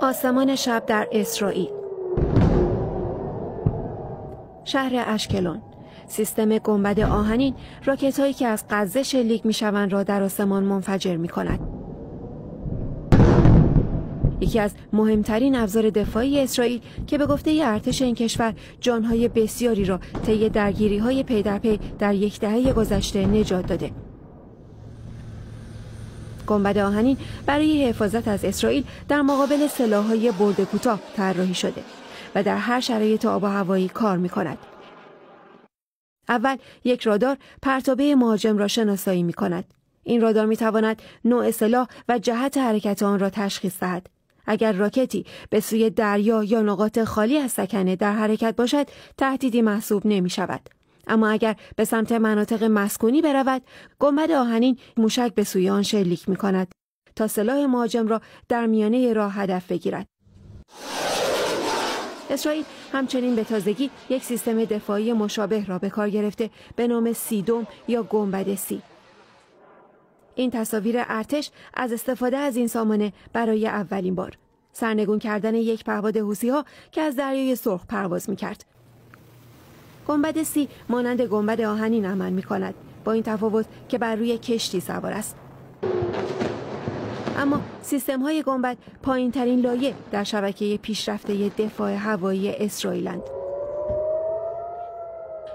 آسمان شب در اسرائیل، شهر اشکلون، سیستم گنبد آهنین راکت‌هایی که از غزه شلیک می‌شوند را در آسمان منفجر می‌کند. یکی از مهمترین ابزار دفاعی اسرائیل که به گفته ارتش این کشور جانهای بسیاری را طی درگیری‌های پی در پی در یک دهه گذشته نجات داده. گنبد آهنین برای حفاظت از اسرائیل در مقابل سلاح‌های برد کوتاه طراحی شده و در هر شرایط آب و هوایی کار می‌کند. اول یک رادار پرتابه مهاجم را شناسایی می‌کند. این رادار می‌تواند نوع سلاح و جهت حرکت آن را تشخیص دهد. اگر راکتی به سوی دریا یا نقاط خالی از سکنه در حرکت باشد، تهدیدی محسوب نمی‌شود. اما اگر به سمت مناطق مسکونی برود، گنبد آهنین موشک به سوی آن شلیک می‌کند تا سلاح مهاجم را در میانه راه هدف بگیرد. اسرائیل همچنین به تازگی یک سیستم دفاعی مشابه را به کار گرفته به نام سیدوم یا گنبد سی. این تصاویر ارتش از استفاده از این سامانه برای اولین بار سرنگون کردن یک پهپاد حوثی‌ها که از دریای سرخ پرواز می‌کرد. گنبد سی مانند گنبد آهنین عمل می‌کند، با این تفاوت که بر روی کشتی سوار است. اما سیستم‌های گنبد پایین‌ترین لایه در شبکه پیشرفته دفاع هوایی اسرائیل‌اند.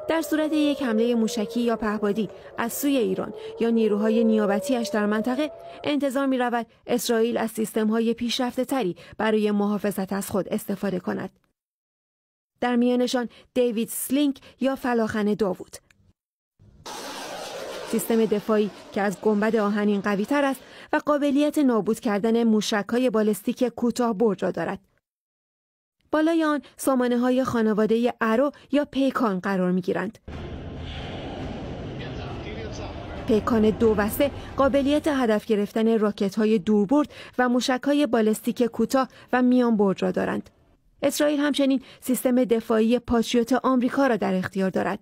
در صورت یک حمله موشکی یا پهپادی از سوی ایران یا نیروهای نیابتی‌اش در منطقه، انتظار می‌رود اسرائیل از سیستم‌های پیشرفته‌تری برای محافظت از خود استفاده کند. در میانشان دیوید سلینگ یا فلاخن داوود، سیستم دفاعی که از گنبد آهنین قوی‌تر است و قابلیت نابود کردن موشک‌های بالستیک کوتاه برد را دارد. بالای آن سامانه‌های خانواده ارو یا پیکان قرار می‌گیرند. پیکان 2 و 3 قابلیت هدف گرفتن راکت‌های دوربرد و موشک‌های بالستیک کوتاه و میان برد را دارند. اسرائیل همچنین سیستم دفاعی پاتریوت آمریکا را در اختیار دارد.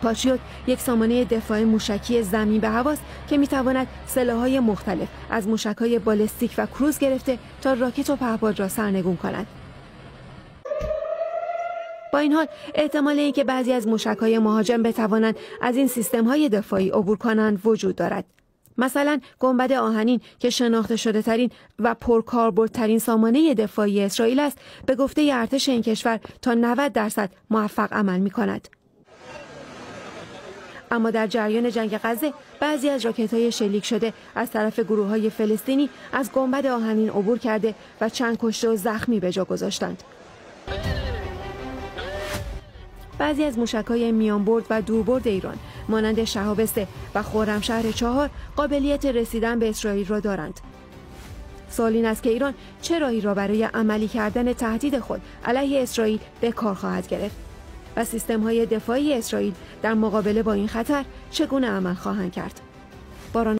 پاتریوت یک سامانه دفاع موشکی زمین به هواست که می‌تواند سلاح‌های مختلف از موشک‌های بالستیک و کروز گرفته تا راکت و پهپاد را سرنگون کند. با این حال احتمال اینکه بعضی از موشک‌های مهاجم بتوانند از این سیستم‌های دفاعی عبور کنند وجود دارد. مثلا گنبد آهنین که شناخته شده ترین و پرکاربردترین سامانه دفاعی اسرائیل است، به گفته ارتش این کشور تا 90% موفق عمل می‌کند. اما در جریان جنگ غزه بعضی از راکت‌های شلیک شده از طرف گروه‌های فلسطینی از گنبد آهنین عبور کرده و چند کشته و زخمی به جا گذاشتند. بعضی از موشک‌های میانبرد و دوربرد ایران مانند شهاب 3 و خرمشهر 4 قابلیت رسیدن به اسرائیل را دارند. سوال این است که ایران چه راهی را برای عملی کردن تهدید خود علیه اسرائیل به کار خواهد گرفت و سیستم‌های دفاعی اسرائیل در مقابله با این خطر چگونه عمل خواهند کرد. باران